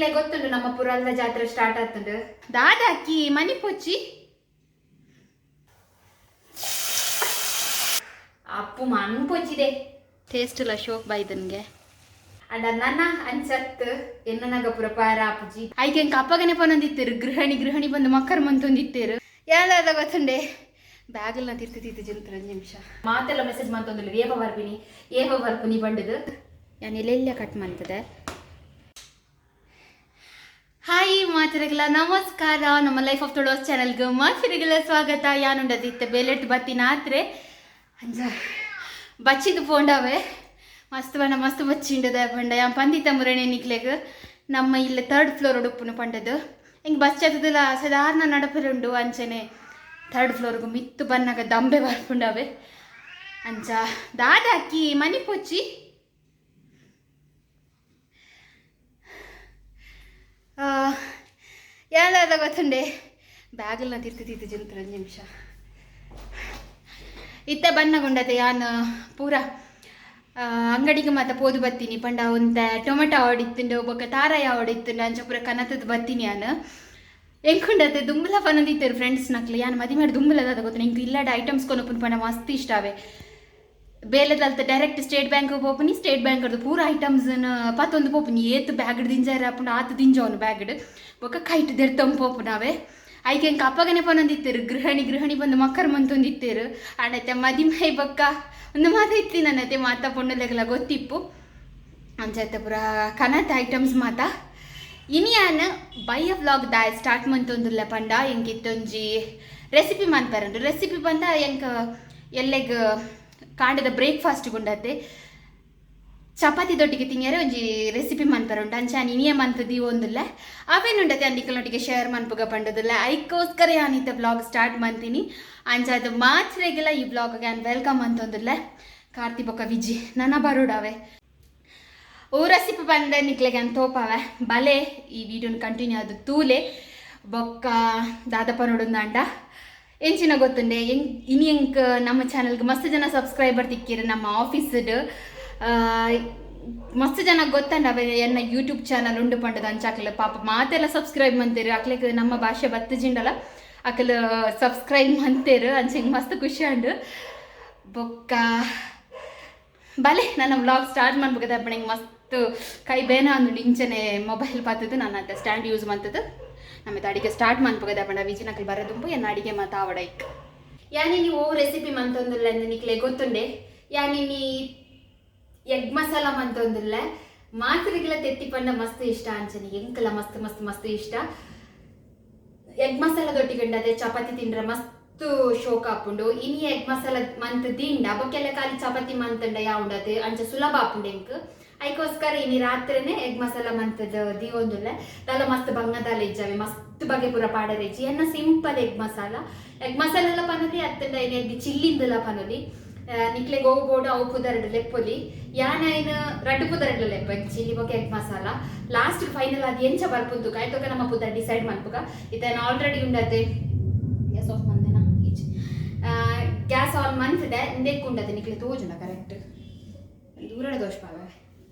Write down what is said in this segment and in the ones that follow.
ನಿಕ್ಲೆ ಗೊತ್ತುಂಡು ನಮ್ಮ ಪುರಲ್ದ ಜಾತ್ರೆ ಸ್ಟಾರ್ಟ್ ಆಗ್ತದೆ. ದಾದಾಕಿ ಮನಿ ಪೊಚ್ಚಿ ಅಪ್ಪು ಮನ್ ಪೊಚ್ಚಿದೆ. ಟೇಸ್ಟ್ ಇಲ್ಲ ಶೋಕ್ ಬಾಯ್ದನ್ಗೆ. ಅಂಡ ನನ್ನ ಅಂಚತ್ ಎನ್ನನಗ ಪುರ ಪಾರ ಆಪುಜಿ. ಐಕೆ ಎಂಕ್ ಅಪ್ಪಗನೆ ಪನೊಂದಿತ್ತೇರು, ಗೃಹಿಣಿ ಗೃಹಿಣಿ ಬಂದು ಮಕ್ಕರ್ ಮಂತೊಂದಿತ್ತೇರು. ಯಾವ್ದಾದ ಗೊತ್ತುಂಡೆ, ಬ್ಯಾಗಲ್ನ ತಿರ್ತಿ ತಿರ್ತಿ ಜಂತ್ರ ನಿಮಿಷ. ಮಾತೆಲ್ಲ ಮೆಸೇಜ್ ಮಂತೊಂದಿಲ್ಲ, ಏಪ ಬರ್ಪಿನಿ ಏಪ ಬರ್ಪಿನಿ ಬಂಡದು. ನಾನು ಎಲ್ಲೆಲ್ಲ ಕಟ್ ಮಾಡ್ತದೆ. ಹಾಯ್ ಮಾತಿರಗಲ, ನಮಸ್ಕಾರ. ನಮ್ಮ ಲೈಫ್ ಆಫ್ ತುಳುವಸ್ ಚಾನಲ್ಗೆ ಮಾತಿರಗಲ ಸ್ವಾಗತ. ಯಾನುಂಡದಿತ್ತೆ ಬೇಲೆಟ್ ಬತ್ತಿನ ಆತ್ರೆ ಅಂಜ ಬಚ್ಚಿದ್ದು ಪೋಂಡಾವೆ. ಮಸ್ತ್ ಬಣ್ಣ ಮಸ್ತ್ ಬಚ್ಚಿಂಡದ ಪಂಡ ಯಾನ್ ಪಂದಿತ ಮುರಣೆ ನಿಕ್ಲೆಗ್ ನಮ್ಮ ಇಲ್ಲಿ ಥರ್ಡ್ ಫ್ಲೋರ್ ಉಡುಪುನು ಪಂಡದು. ಹಿಂಗೆ ಬಸ್ ಚತ್ತದಲ್ಲ ಸಾಧಾರಣ ನಡಪರುಂಡು. ಅಂಚನೆ ಥರ್ಡ್ ಫ್ಲೋರ್ಗು ಮಿತ್ತು ಬನ್ನಾಗ ದಂಬೆ ಬರ್ಪುಂಡವೆ. ಅಂಚ ದಾದಾಕಿ ಮನಿ ಪೊಚ್ಚಿ. ಯಾವ್ದಾದ ಗೊತ್ತುಂಡೆ, ಬ್ಯಾಗಲ್ನ ತಿರ್ತಿ ತಿರ್ತಿ ಜಂತ್ರ ನಿಮಿಷ. ಇತ್ತ ಬನ್ನಗುಂಡತೆ ಯಾನ್ ಪೂರ ಅಂಗಡಿಗೆ ಮಾತ ಪೋದು ಬತ್ತೀನಿ ಪಂಡ ಒಂತ ಟೊಮೆಟೊ ಆಡಿತ್ತುಂಡು ಬೊಕ್ಕ ತಾರಾಯ ಆಡಿತ್ತುಂಡು ಅಂಚ ಪೂರ ಕನತದ ಬತ್ತೀನಿ. ಯಾನ್ ಎಂಕುಂಡತೆ ದುಂಬುಲ ಪನೊಂದಿತ್ತೇರು ಫ್ರೆಂಡ್ಸ್ ನಕ್ಲು. ಯಾನ್ ಮದಿ ಮಾಡಿ ದುಂಬುಲ ದಾದ ಗೊತ್ತು, ಎಂಕ್ ಇಲ್ಲಡ ಐಟಮ್ಸ್ ಕೊನೊಪುನ ಪಂಡ ಮಸ್ತ್ ಇಷ್ಟವೆ. ಬೇಲೆದಲ್ತ ಡೈರೆಕ್ಟ್ ಸ್ಟೇಟ್ ಬ್ಯಾಂಕ್ ಪೋಪುನಿ, ಸ್ಟೇಟ್ ಬ್ಯಾಂಕ್ ಪೂರ ಐಟಮ್ಸ್ ಪತ್ತೊಂದು ಪೋಪುನಿ. ಏತ್ ಬ್ಯಾಗ್ ದಿಂಜಾರ ಆಪುಂಡು ಆತ್ ದಿಂಜವನು ಬ್ಯಾಗ್ ಬೊಕ್ಕ ಕೈಟ್ ದೆರ್ತೊಂದು ಪೋಪುನವೆ. ಐಕೆ ಎಂಕ್ ಅಪ್ಪಗನೆ ಪನೊಂದಿತ್ತೇರು, ಗೃಹಿಣಿ ಗೃಹಿಣಿ ಬಂದು ಮಕ್ಕರ್ ಮಂತೊಂದಿತ್ತೇರು. ಆಂಡತೆ ಮದಿಮೈ ಬೊಕ್ಕ ಒಂದು ಮಾತ ಇತ್ತಿ ನನ್ನತೆ ಮಾತ ಪೊಣ್ಣುಲೆಗ್ಲ ಗೊತ್ತಿಪ್ಪು. ಅಂಚತೆ ಪೂರ ಕನತ್ ಐಟಮ್ಸ್ ಮಾತ. ಇನಿಯಾನ್ ಬಯ್ಯ ವ್ಲಾಗ್ ದಾಯ್ ಸ್ಟಾರ್ಟ್ ಮಂತೊಂದುಲ್ಲ ಪಂಡ ಎಂಕ್ ಇತ್ತೊಂಜಿ ರೆಸಿಪಿ ಮನ್ಪರಂಡು. ರೆಸಿಪಿ ಬಂದ ಎಂಕ್ ಎಲ್ಲೆಗ್ ಕಾಂಡದ ಬ್ರೇಕ್ಫಾಸ್ಟ್ ಗುಂಡತೆ ಚಪಾತಿ ದೊಟ್ಟಿಗೆ ತಿನ್ಯರೆ ಒಂಜಿ ರೆಸಿಪಿ ಮನ್ಪರುಂಡು. ಅಂಚ ಇನಿಯ ಮಂತ್ ದೀವೊಂದುಲ್ಲ ಅವೇನುಂಡತೆ ಅಂದಿಕಲ್ನೊಟ್ಟಿಗೆ ಶೇರ್ ಮನ್ಪುಗ ಪಂಡದಿಲ್ಲ. ಐಕೋಸ್ಕರ ಯಾನಿತ್ತ ವ್ಲಾಗ್ ಸ್ಟಾರ್ಟ್ ಮಂತೀನಿ. ಅಂಚ ಅದು ಮಾತ್ರೆಗೆಲ್ಲ ಈ ವ್ಲಾಗ್ಗೆ ಯಾನ್ welcome ಅಂತೊಂದುಲ್ಲ. ಕಾರ್ತಿ ಬೊಕ್ಕ ವಿಜಿ ನನ್ನ ಬರೋಡಾವೆ. ಓ ರೆಸಿಪಿ ಬಂದ ನಿಕ್ಲೆಗೆ ಅಂತ ತೋಪಾವೆ. ಬಲೆ ಈ ವಿಡಿಯೋನ ಕಂಟಿನ್ಯೂ ಅದು ತೂಲೆ. ಬೊಕ್ಕ ದಾದಪ್ಪ ನೋಡೊಂದಾಂಡ ಎಂಚಿನ ಗೊತ್ತುಂಡೆ, ಎಂಕ್ ಇನಿ ಎಂಕ್ ನಮ್ಮ ಚಾನಲ್ಗೆ ಮಸ್ತ್ ಜನ ಸಬ್ಸ್ಕ್ರೈಬರ್ ತಿಕ್ಕಿರು. ನಮ್ಮ ಆಫೀಸ್ಡ್ ಮಸ್ತ್ ಜನ ಗೊತ್ತಂಡ ಅವೆ ಎನ್ನ ಯೂಟ್ಯೂಬ್ ಚಾನಲ್ ಉಂಡು ಪಂಡದ. ಅಂಚಾಕಲ ಪಾಪ ಮಾತೆಲ್ಲ ಸಬ್ಸ್ಕ್ರೈಬ್ ಮಂತೇರು. ಅಕ್ಲೆಗ್ ನಮ್ಮ ಭಾಷೆ ಬತ್ತಜಿಂಡಲ ಅಕಲ್ ಸಬ್ಸ್ಕ್ರೈಬ್ ಮಂತೇರು. ಅಂಚ ಹಿಂಗೆ ಮಸ್ತ್ ಖುಷಿ ಅಂಡು. ಬೊಕ್ಕ ಬಲೆ ನನ್ನ ವ್ಲಾಗ್ ಸ್ಟಾರ್ಟ್ ಮಾಡ್ಬೇಕಾದ್ರೆ ಹಿಂಗೆ ಮಸ್ತ್ ಕೈ ಬೇನ ಅಂದು ಇಂಚನೆ ಮೊಬೈಲ್ ಪಾತದ್ದು ನಾನು ಅಂತ ಸ್ಟ್ಯಾಂಡ್ ಯೂಸ್ ಮಂತದ್ದು. ನಮ್ಮ ಅಡಿಗೆ ಸ್ಟಾರ್ಟ್ ಮಾಡ್ಬೇಕಾದ್ರೆ ಪಂಡ ವಿಜಿನಕಲ್ ಬರೋದುಂಬು ಎನ್ನ ಅಡಿಗೆ ಮಾತ ಆವಡೈಕ್. ಯಾನಿ ನೀವು ರೆಸಿಪಿ ಮಂತೊಂದುಲ್ಲ ಅಂದ್ ನಿಕ್ಲೆ ಗೊತ್ತುಂಡೆ. ಯಾನಿ ನೀ ಎಗ್ ಮಸಾಲ ಮಂತೊಂದುಲ್ಲ. ಮಾತ್ರಿಗೆಲ್ಲ ತೆತ್ತಿ ಪಂಡ ಮಸ್ತ್ ಇಷ್ಟ. ಅಂಚನೆ ಎಂಕಲ ಮಸ್ತ್ ಮಸ್ತ್ ಮಸ್ತ್ ಇಷ್ಟ. ಎಗ್ ಮಸಾಲ ದೊಟ್ಟಿಗಂಡದೆ ಚಪಾತಿ ತಿಂಡ್ರೆ ಮಸ್ತ್ ಶೋಕ ಆಪುಂಡು. ಇನಿ ಎಗ್ ಮಸಾಲ ಮಂತ್ ದಿಂಡ ಬೊಕ್ಕೆಲ್ಲ ಖಾಲಿ ಚಪಾತಿ ಮಂತಂಡ ಯಾವುಂಡತೆ ಅಂಚ ಸುಲಭ ಆಪುಂಡು ಎಂಕ್. ಐಕೋಸ್ಕರ ಇನಿ ರಾತ್ರಿನೇ ಎಗ್ ಮಸಾಲ ಮಂತದ ದೀವೊಂದುಲ್ಲ. ದಾಲ ಮಸ್ತ್ ಬಂಗದಾಲ ಇಜ್ಜಾವೆ, ಮಸ್ತ್ ಬಗೆ ಪೂರ ಪಾಡರೆಜ್ಜಿ. ಎನ್ನ simple egg masala. Egg masala ಎಲ್ಲ ಪನೊಲಿ ಅತ್ತಂಡ ಇನಿ ಎಗ್ ಚಿಲ್ಲಿಂದಲ ಪನೊಲಿ. ನಿಕ್ಲೆ ಗೋವು ಬೋಡು ಅವು ಪುದರ್ಡ್ ಲೆಪ್ಪೊಲಿ. ಯಾನ್ ಐನ್ ರಡ್ಡು ಪುದರ್ಡ್ ಲೆಪ್ಪ, ಎಗ್ ಚಿಲ್ಲಿ ಬೊಕ್ಕ ಎಗ್ ಮಸಾಲ. ಲಾಸ್ಟ್ ಫೈನಲ್ ಅದು ಎಂಚ ಬರ್ಪುಂತು ಕಾಯ್ತೊಕ ನಮ್ಮ ಪುದರ್ ಡಿಸೈಡ್ ಮನ್ಪುಗ. ಇತನ ಆಲ್ರೆಡಿ ಉಂಡತೆ ಗ್ಯಾಸ್ ಆಫ್ ಮಂದೆನಾ ಈಚ್ ಗ್ಯಾಸ್ ಆನ್ ಮಂತ್ದೆ. ಇಂದೆಕ್ ಉಂಡತೆ ನಿಕ್ಲೆ ತೋಜುಂಡ ಕರೆಕ್ಟ್ ದೂರಡ ದೋಷ ಪಾವೆ.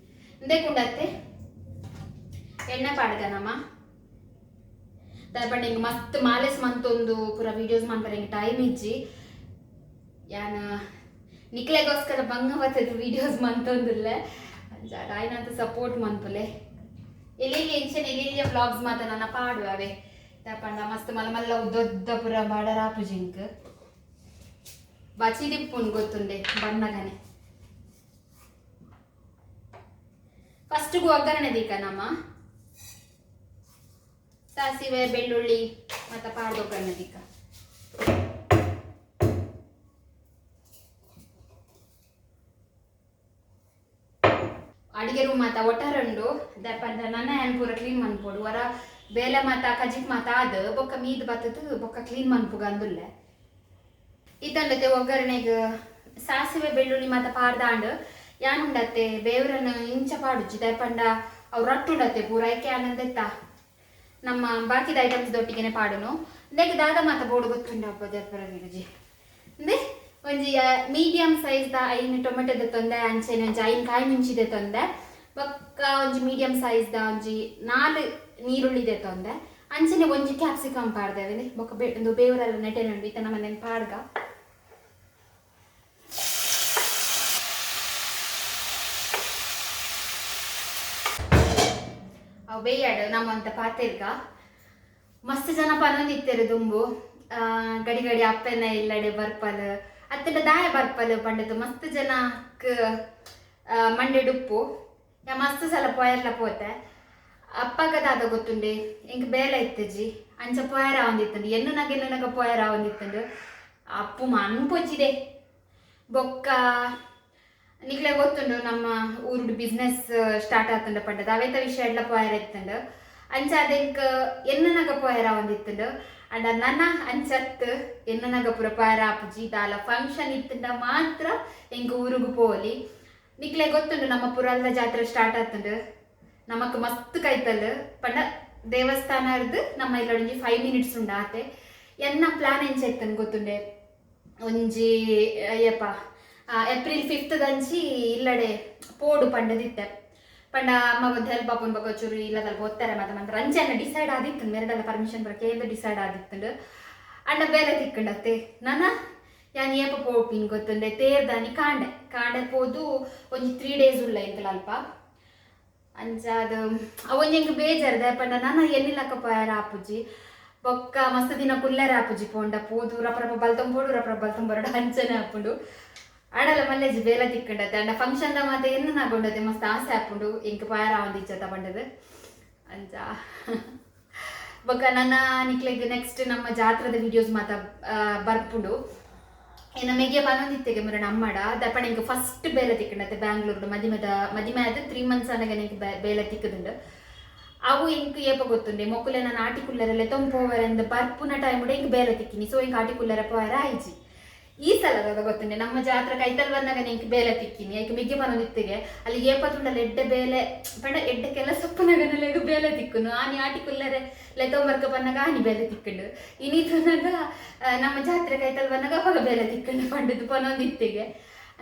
ಇಂದೆಕ್ ಉಂಡತ್ತೆ ಎಣ್ಣೆ ಪಾಡ್ಗ ನಮ್ಮ ಪಂಡ ಹಿಂಗೆ ಮಸ್ತ್ ಮಾಲೇಸ್ ಮಂತೊಂದು ಪೂರ ವೀಡಿಯೋಸ್ ಮನ್ಪರೆ ಹಿಂಗೆ ಟೈಮ್ ಇಜ್ಜಿ. ಯಾನ್ ನಿಕ್ಲೆಗೋಸ್ಕರ ಬಂಗ ಬತ್ತದ ವೀಡಿಯೋಸ್ ಮಂತೊಂದುಲ್ಲ. ಅಂಚ ಆಯ್ನಂತ ಸಪೋರ್ಟ್ ಮನ್ಪುಲೆ. ಎಲ್ಲೆಲ್ಲಿ ಎಂಚನೆ ಎಲ್ಲೆಲ್ಲಿಯ ವ್ಲಾಗ್ಸ್ ಮಾತ ನನ್ನ ಪಾಡುವ ಅವೇ ಪಂಡ ಮಸ್ತ್ ಮಲ್ಲ ಮಲ್ಲ ಉದ್ದೊದ್ದ ಪೂರ ಬಾಡರಾಪು ಜಿಂಕ್ ಬಚಿದಿಪ್ಪುನ್ ಗೊತ್ತುಂಡೆ ಬಣ್ಣಗನೆ. ಫಸ್ಟ್ಗೂ ಒಗ್ಗರಣೆ ದೀಕ ನಮ್ಮ ಸಾಸಿವೆ ಬೆಳ್ಳುಳ್ಳಿ ಮತ್ತು ಪಾಡ್ದು ಒಗ್ಗರಣೆ ದೀಕ. ಅಡಿಗೆ ರೂಮ್ ಮಾತ ಒಟ್ಟಾರಂಡು ದಪಂಡ ನನ್ನ ಏನ್ ಪೂರ ಕ್ಲೀನ್ ಮನ್ಪೊಡು. ವರ ಬೇಲೆ ಮಾತ ಕಜಿಕ್ ಮಾತ ಆದ್ ಬೊಕ್ಕ ಮೀದ್ ಬತ್ತದು ಬೊಕ್ಕ ಕ್ಲೀನ್ ಮನ್ಪುಗ ಅಂದುಲ್ಲೆ. ಇತ್ತಂಡತೆ ಒಗ್ಗರಣೆಗ್ ಸಾಸಿವೆ ಬೆಳ್ಳುಳ್ಳಿ ಮಾತ ಪಾಡ್ದಾಂಡ್ ಯಾನುಂಡತ್ತೆ ಬೇವ್ರನ್ನ ಇಂಚ ಪಾಡುಜ್ಜಿ. ದಯಪಂಡ ಅವು ರಟ್ಟುಂಡತ್ತೆ ಪೂರ ಐಕೆ ಆನಂದೆತ್ತ ನಮ್ಮ ಬಾಕಿದ ಐಟಮ್ಸ್ ದೊಟ್ಟಿಗೆನೆ ಪಾಡುನು. ಇಂದೆಗ್ ದಾದ ಮಾತ ಬೋಡು ಗೊತ್ತುಂಡಪ್ಪ ಜರ್ಪರ ರುಜಿ. ಇಂದೆ ಒಂಜಿ ಮೀಡಿಯಂ ಸೈಜ್ the 5 ಟೊಮೆಟೊದ ತೊಂದೆ, ಅಂಚೆನೆ ಒಂಜಿ 5 ಕಾಯಿ ಮುಂಚಿದ ತೊಂದೆ. ಬೊಕ್ಕ ಒಂಜಿ ಮೀಡಿಯಂ ಸೈಜ್ ದ ಒಂಜಿ 4 ನೀರುಳ್ಳಿ ದೆತ್ತೊಂದೆ ಅಂಚನೆ ಒಂಜಿ ಕ್ಯಾಪ್ಸಿಕಮ್ ಪಾಡ್ದೇವೆ ಬೊಕ್ಕ ಒಂದು ಬೇವರೆಲ್ಲ ನೆಟೆನುಂಡು ಇತ್ತ ನಮ್ಮ ಪಾಡ್ಗ ಅವು ಬೇಯಾಡು ನಮ್ಮಂತ ಪಾತೆರ್ಗ ಮಸ್ತ್ ಜನ ಪನೊಂದಿತ್ತೆರು ದುಂಬು ಗಡಿ ಗಡಿ ಅಪ್ಪೆನ ಇಲ್ಲಡೆ ಬರ್ಪಲ್ ಅತ್ತಡ ದಾಯ ಬರ್ಪಲ್ ಪಂಡದು ಮಸ್ತ್ ಜನಕ್ ಮಂಡೆ ಡುಪ್ಪು ಯಾ ಮಸ್ತ್ ಸಲ ಪೋಯರ್ಲ ಪೋತೆ ಅಪ್ಪಗ ದಾದ ಗೊತ್ತುಂಡೆ ಎಂಕ್ ಬೇಲೆ ಇತ್ತಜಿ ಅಂಚ ಪೋಯರ ಒಂದಿತ್ತುಂಡು ಎನ್ನುನಗ ಎನ್ನುನಗ ಪೋಯರ ಒಂದಿತ್ತುಂಡು ಅಪ್ಪು ಮನ್ಪೊಚ್ಚಿದೆ ಬೊಕ್ಕ ನಿಕ್ಲೆ ಗೊತ್ತುಂಡು ನಮ್ಮ ಊರುಡು ಬಿಸ್ನೆಸ್ ಸ್ಟಾರ್ಟ್ ಆತುಂಡು ಪಂಡದ ಅವೇತ ವಿಷಯ ಎಡ್ಲ ಪೋಯರ ಇತ್ತುಂಡು ಅಂಚ ಅದೆಂಕ್ ಎನ್ನನಗ ಪೋಯರ ಒಂದಿತ್ತುಂಡು ಅಂಡ ನನ ಅಂಚತ್ ಎನ್ನನಗ ಪುರ ಪೋಯರ ಆಪುಜಿ ದಾಲ ಫಂಕ್ಷನ್ ಇತ್ತುಂಡ ಮಾತ್ರ ಎಂಕ್ ಊರುಗು ಪೋಲಿ ನಿಕ್ಲೆ ಗೊತ್ತುಂಡು ನಮ್ಮ ಪುರಲ್ದ ಜಾತ್ರೆ ಸ್ಟಾರ್ಟ್ ಆತುಂಡು ನಮಕ್ ಮಸ್ತ್ ಕೈತಲ್ ಪಂಡ ದೇವಸ್ಥಾನ ನಮ್ಮ ಇಲ್ಲೊಂಜಿ 5 ಮಿನಿಟ್ಸ್ ಉಂಡು ಆತೆ ಎನ್ನ ಪ್ಲಾನ್ ಎಂಚ ಇತ್ತುಂಡು ಗೊತ್ತುಂಡೆ ಒಂಜಿ ಅಯ್ಯಪ್ಪ ಏಪ್ರಿಲ್ 5th ದಂಚಿ ಇಲ್ಲಡೆ ಪೋಡು ಪಂಡದಿತ್ತೆ ಪಂಡ ಅಮ್ಮ ಒಂದು ಹೆಲ್ಪ್ ಆಪುನ್ ಬೊಕ ಚೂರು ಇಲ್ಲದಲ್ಪ ಒತ್ತಾರೆ ಮತ್ತೆ ಮಂತ್ರ ಅಂಚೆನ ಡಿಸೈಡ್ ಆದಿತ್ತು ಮೇರೆದಲ್ಲ ಪರ್ಮಿಷನ್ ಬರಕ್ಕೆ ಏನು ಡಿಸೈಡ್ ಆದಿತ್ತುಂಡು ಅಂಡ ಬೇಲೆ ತಿಕ್ಕಂಡತ್ತೆ ನನ ಯಾನ್ ಏಪ ಪೋಪಿನ್ ಗೊತ್ತುಂಡೆ ತೇರ್ದಾನಿ ಕಾಂಡೆ ಕಾಂಡೆ ಪೋದು ಒಂಜಿ 3 ಡೇಸ್ ಉಲ್ಲ ಇಂತಲ ಅಲ್ಪ ಅಂಚ ಅದು ಅವೊಂಜಿ ಎಂಕ್ ಬೇಜಾರ್ದೆ ಪಂಡ ನನ ಎನ್ನಿಲಕ್ಕ ಪೋಯರ ಆಪುಜಿ ಬೊಕ್ಕ ಮಸ್ತ್ ದಿನ ಕುಲ್ಲೆರ ಆಪುಜಿ ಪೋಂಡ ಪೋದು ರಪ ರಪ ಬಲ್ತೊಂಬೋಡು ರಪ ರಪ ಬಲ್ತೊಂಬರೋಡು ಅಂಚನೆ ಆಪುಂಡು ಆಡಲ ಮಲ್ಲೇಜಿ ಬೇಲೆ ತಿಕ್ಕಂಡತೆ ಅಂಡ ಫಂಕ್ಷನ್ the ಮಾತ ಎನ್ನ ನಾಗೊಂಡತೆ ಮಸ್ತ್ ಆಸೆ ಆಪುಂಡು ಎಂಕ್ ಪೋಯರ ಒಂದಿಚ್ಚತ ಪಂಡದು ಅಂಚ ಬೊಕ್ಕ ನನ್ನ ನಿಕ್ಲೆಗ್ ನೆಕ್ಸ್ಟ್ ನಮ್ಮ ಜಾತ್ರದ ವಿಡಿಯೋಸ್ ಮಾತ ಬರ್ಪುಂಡು ಇನ್ನು ಮೆಗೆ ಪನೊಂದಿತ್ತೆಗೆ ಮುರ ನಮ್ಮಡ ದಪ್ಪಣ ಇಂಕ್ ಫಸ್ಟ್ ಬೇಲೆ ತಿಕ್ಕಂಡತೆ ಬ್ಯಾಂಗ್ಳೂರ್ಡು ಮದಿಮೆದ ಮದಿಮೆ ಆದ 3 ಮಂತ್ಸ್ ಅನಗ ಎಂಕ್ ಬೇಲೆ ತಿಕ್ಕದುಂಡು ಅವು ಇಂಕ್ ಏಪ ಗೊತ್ತುಂಡೆ ಮೊಕ್ಕುಲೆನ ನಾಟಿ ಕುಲ್ಲರೆಲ್ಲ ತೊಂಪೋವರೆಂದು ಬರ್ಪುನ ಟೈಮ್ ಇಂಕ್ ಬೇಲೆ ತಿಕ್ಕಿನಿ ಸೊ ಇಂಕ್ ಆಟಿ ಕುಲ್ಲರೆ ಪೋಯರ ಆಯ್ಜಿ ಈ ಸಲ ಗೊತ್ತುಂಡೆ ನಮ್ಮ ಜಾತ್ರೆ ಕೈತಲ್ ಬಂದಾಗ ಇಂಕ್ ಬೇಲೆ ತಿಕ್ಕಿನಿ ಐಕ್ ಮಿಗ್ಗೆ ಪನೊಂದಿತ್ತಿಗೆ ಅಲ್ಲಿ ಏಪ ತುಂಡಲ್ಲ ಎಡ್ಡೆ ಬೇಲೆ ಪಂಡ ಎಡ್ಡೆ ಕೆಲ ಸೊಪ್ಪುನಗನಲೆಗ್ ಬೇಲೆ ತಿಕ್ಕುನು ಆನಿ ಆಟಿ ಕುಲ್ಲರೆ ಲೆತೊಂಬರ್ಕ ಪನ್ನಗ ಆನಿ ಬೇಲೆ ತಿಕ್ಕಂಡು ಇನಿತುನಗ ನಮ್ಮ ಜಾತ್ರೆ ಕೈತಲ್ ಬಂದಾಗ ಅವಾಗ ಬೇಲೆ ತಿಕ್ಕಂಡು ಪಂಡದು ಪನೊಂದಿತ್ತಿಗೆ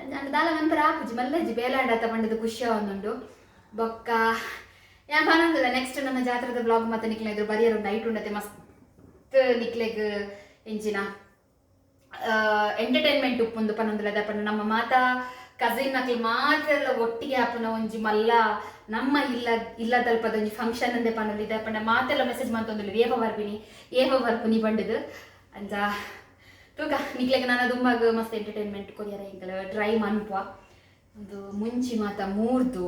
ಅಂಡ ದಾಲ ಮಂತ್ರ ಆಪುಜಿ ಮಲ್ಲಜ್ಜಿ ಬೇಲೆ ಆಡತ ಪಂಡದು ಖುಷಿ ಒಂದುಂಡು ಬೊಕ್ಕ ಯಾನ್ ಪನೊಂದಿಲ್ಲ ನೆಕ್ಸ್ಟ್ ನಮ್ಮ ಜಾತ್ರೆದ ಬ್ಲಾಗ್ ಮತ್ತೆ ನಿಕ್ಲೆ ಇದ್ರು ಬರಿಯರು ನೈಟ್ ಉಂಡತೆ ಮಸ್ತ್ ನಿಕ್ಲೆಗ್ ಎಂಚಿನ ಎಂಟರ್ಟೈನ್ಮೆಂಟ್ ಉಪ್ಪುಂದು ಪನೊಂದುಲ್ಲ ದಪಂಡ ನಮ್ಮ ಮಾತಾ ಕಸಿನ್ ಅಕ್ಲು ಮಾತ್ರ ಎಲ್ಲ ಒಟ್ಟಿಗೆ ಆಪುನ ಒಂಜಿ ಮಲ್ಲ ನಮ್ಮ ಇಲ್ಲ ಇಲ್ಲದಲ್ಪದ ಒಂಜಿ ಫಂಕ್ಷನ್ ಅಂದೆ ಪನೊಂದು ದಪಂಡ ಮಾತೆಲ್ಲ ಮೆಸೇಜ್ ಮಂತೊಂದುಲ್ಲ ಏಪ ಬರ್ಪಿನಿ ಏಪ ಬರ್ಪಿನಿ ಪಂಡುದು ಅಂಚ ತೂಕ ನಿಕ್ಲೆಗ್ ನಾನ ದುಂಬಾಗ ಮಸ್ತ್ ಎಂಟರ್ಟೈನ್ಮೆಂಟ್ ಕೊರಿಯರ ಎಂಕಲ ಟ್ರೈ ಮನ್ಪುವ ಒಂದು ಮುಂಚಿ ಮಾತ ಮೂರ್ದು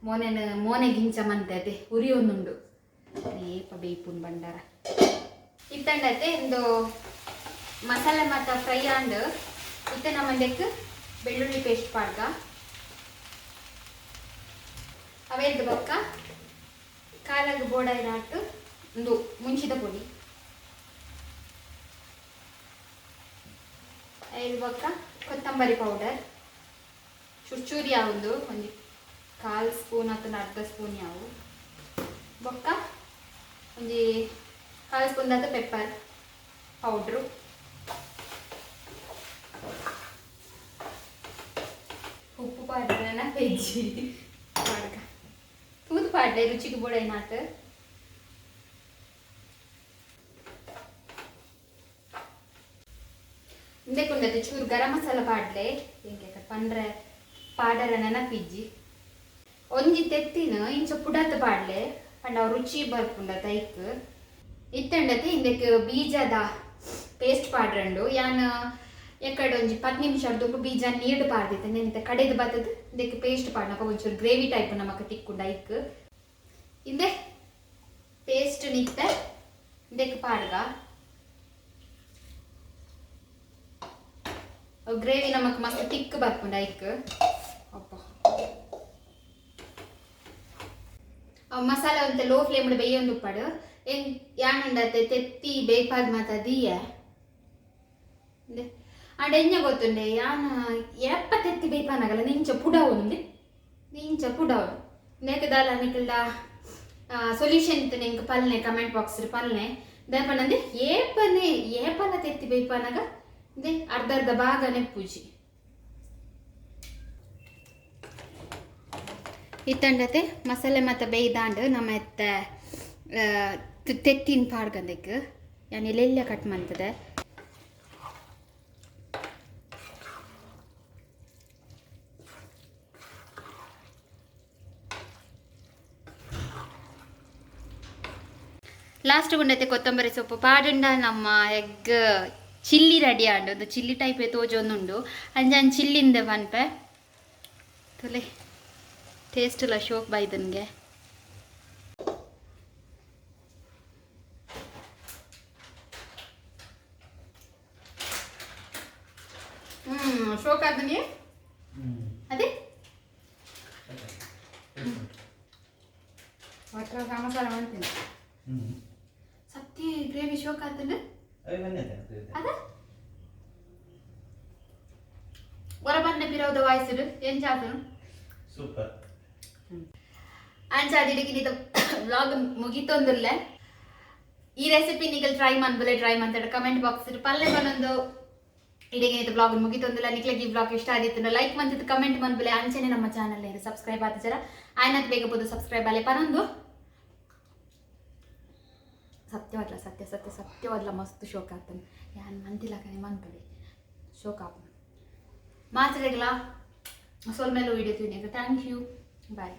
ಮೋನೆನ ಮೋನೆ ಗಿಂಚ ಮಂತೆ ಅತೆ ಉರಿ ಒಂದುಂಡು ಏಪ ಬೇಪುನ್ ಬಂಡಾರ ಇತ್ತಂಡತೆ ಒಂದು ಮಸಾಲೆ ಮಾತ ಫ್ರೈ ಆಂಡ್ ಇತ್ತೆ ನಮ್ಮಂದೆಕ್ ಬೆಳ್ಳುಳ್ಳಿ ಪೇಸ್ಟ್ ಪಾಡ್ಗ ಅವೇರ್ದು ಬೊಕ್ಕ ಕಾಲಾಗ ಬೋಡಾಯಿನಾಟು ಒಂದು ಮುಂಚಿದ ಪೊಡಿ ಐದು ಬೊಕ್ಕ ಕೊತ್ತಂಬರಿ ಪೌಡರ್ ಚುರ್ಚೂರಿ ಯಾವುದು ಒಂದು ಕಾಲು ಸ್ಪೂನ್ ಅಥವಾ ಅರ್ಧ ಸ್ಪೂನ್ ಯಾವು ಬೊಕ್ಕ ಒಂಜಿ ಕಾಲು ಸ್ಪೂನ್ ದಾತ ಪೆಪ್ಪರ್ ಪೌಡ್ರು ಉಪ್ಪು ಪಾಡ್ರನ ವೆಜ್ಜಿ ಪಾಡ್ಗ ತೂದು ಪಾಡ್ಲೆ ರುಚಿಗೆ ಬೋಡೈನಾಟ್ ಇಂದೆಕೊಂಡತೆ ಚೂರು ಗರಂ ಮಸಾಲ ಪಾಡ್ಲೆ ಎಂಕೆ ಪಂಡ್ರೆ ಪಾಡರ ನೆನಪಿಜ್ಜಿ ಒಂಜಿ ತೆತ್ತಿನ ಇಂಚ ಪುಡತ್ ಪಾಡ್ಲೆ ಪಂಡ ರುಚಿ ಬರ್ಪುಂಡ ತೈಕ್ ಇತ್ತಂಡತೆ ಇಂದಕ್ಕೆ ಬೀಜದ ಪೇಸ್ಟ್ ಪಾಡ್ರಂಡು ಯಾನ್ ಎಕ್ಕಡೆ ಒಂಜಿ 10 ನಿಮಿಷ ದುಂಬು ಬೀಜ ನೀರು ಪಾಡ್ದಿತ್ತೆ ನೆಂತ ಕಡೆದು ಬತ್ತದ ಇದಕ್ಕೆ ಪೇಸ್ಟ್ ಪಾಡ್ನಕ ಒಂಚೂರು ಗ್ರೇವಿ ಟೈಪ್ ನಮಕ್ ತಿಕ್ಕುಂಡ ಐಕ್ ಇಂದೆ ಪೇಸ್ಟ್ ನಿತ್ತ ಇದಕ್ಕೆ ಪಾಡ್ಗ ಗ್ರೇವಿ ನಮಕ್ ಮಸ್ತ್ ತಿಕ್ ಬರ್ಪುಂಡ ಐಕ್ ಅಪ್ಪ ಮಸಾಲೆ ಒಂತೆ ಲೋ ಫ್ಲೇಮ್ ಬೇಯೊಂದು ಉಪ್ಪಡು ಎಂಗ್ ಯಾನುಂಡತೆ ತೆತ್ತಿ ಬೇಪಾದ್ ಮಾತ ದೀಯ ಅಂಡ ಎಂಜ ಗೊತ್ತುಂಡೆ ಯಾನ ಏಪ ತೆತ್ತಿ ಬೇಪಾನಾಗಲ್ಲ ನಿಂಚ ಪುಡವು ನಿಂಚ ಪುಡವು ನೇಕ ದಾಲ ನಿಕಲ್ದ ಸೊಲ್ಯೂಷನ್ ಇತ್ತು ನಿಂಗೆ ಪಲ್ನೆ ಕಮೆಂಟ್ ಬಾಕ್ಸ್ ಪಲ್ನೆ ದೇಪನಂದೆ ಏಪನೆ ಏಪನ ತೆತ್ತಿ ಬೇಪಾನಾಗ ಇಂದೆ ಅರ್ಧ ಅರ್ಧ ಭಾಗನೆ ಪೂಜಿ ಇತ್ತಂಡತೆ ಮಸಾಲೆ ಮತ್ತು ಬೇಯ್ದಾಂಡು ನಮ್ಮ ಎತ್ತ ತೆತ್ತಿನ ಪಾಡ್ಗಂದಕ್ಕೆ ಯಾನ್ ಎಲ್ಲೆಲ್ಲ ಕಟ್ ಮಂತದೆ. ಲಾಸ್ಟ್ ಗುಂಡತೆ ಕೊತ್ತಂಬರಿ ಸೊಪ್ಪು ಪಾಡುಂಡ ನಮ್ಮ ಎಗ್ ಚಿಲ್ಲಿ ರೆಡಿ ಆಂಡು. ಒಂದು ಚಿಲ್ಲಿ ಟೈಪ್ ತೋಜೊಂದುಂಡು ಅಂಜಾನ್ ಚಿಲ್ಲಿಂದ ಪನ್ಪೆ ತುಲೆ ಟೇಸ್ಟ್ ಎಲ್ಲ ಶೋಕ್ ಬಾಯ್ದನ್ಗೆ. ಶೋಕ್ ಆದನಿ ಅದೇ ಮಸಾಲ ಮಾಡ್ತೀನಿ. ಸತ್ಯ ಗ್ರೇವಿ ಶೋಕ್ ಆತಂಡು. ಅದ ಹೊರ ಬಂದ ಪಿರೌದ ವಾಯ್ಸಿಡು ಎಂಚಾತನು. ಸೂಪರ್. ಅಂಚ ಅದಿಡಿಗೆ ವ್ಲಾಗ್ ಮುಗಿತೊಂದುಲ್ಲೆ. ಈ ರೆಸಿಪಿ ನಿಗಲ್ ಟ್ರೈ ಮನ್ಬುಲೆ, ಟ್ರೈ ಮಂತಡ ಕಮೆಂಟ್ ಬಾಕ್ಸ್ ಪಲ್ಲೆ ಬನ್ನೊಂದು ಇಡಿಗೆ ಬ್ಲಾಗ್ ಮುಗಿತೊಂದುಲ್ಲ. ನಿಕ್ಲೆಗ್ ಈ ಬ್ಲಾಗ್ ಇಷ್ಟ ಆದಿತ್ತು ಲೈಕ್ ಮಂತಿದ್ದು ಕಮೆಂಟ್ ಮನ್ಬುಲೆ. ಅಂಚನೆ ನಮ್ಮ ಚಾನಲ್ ಸಬ್ಸ್ಕ್ರೈಬ್ ಆತ ಆಯ್ನತ್ ಬೇಗ ಬೋದು ಸಬ್ಸ್ಕ್ರೈಬ್ ಅಲ್ಲೇ ಪನೊಂದು. ಸತ್ಯವಾದ್ಲ ಸತ್ಯ ಸತ್ಯ ಸತ್ಯವಾದ್ಲ ಮಸ್ತ್ ಶೋಕ್ ಆಗ್ತಾನೆ. ಯಾನ್ ಮಂತಿಲ್ಲ ಕನೆ ಮನ್ಪಡಿ ಶೋಕ್ ಆಪ ಮಾತ್ರೆಗಳ ಸೊಲ್ಮೇಲೂ ವಿಡಿಯೋ ತಿನ್ನಿ. Thank you, bye.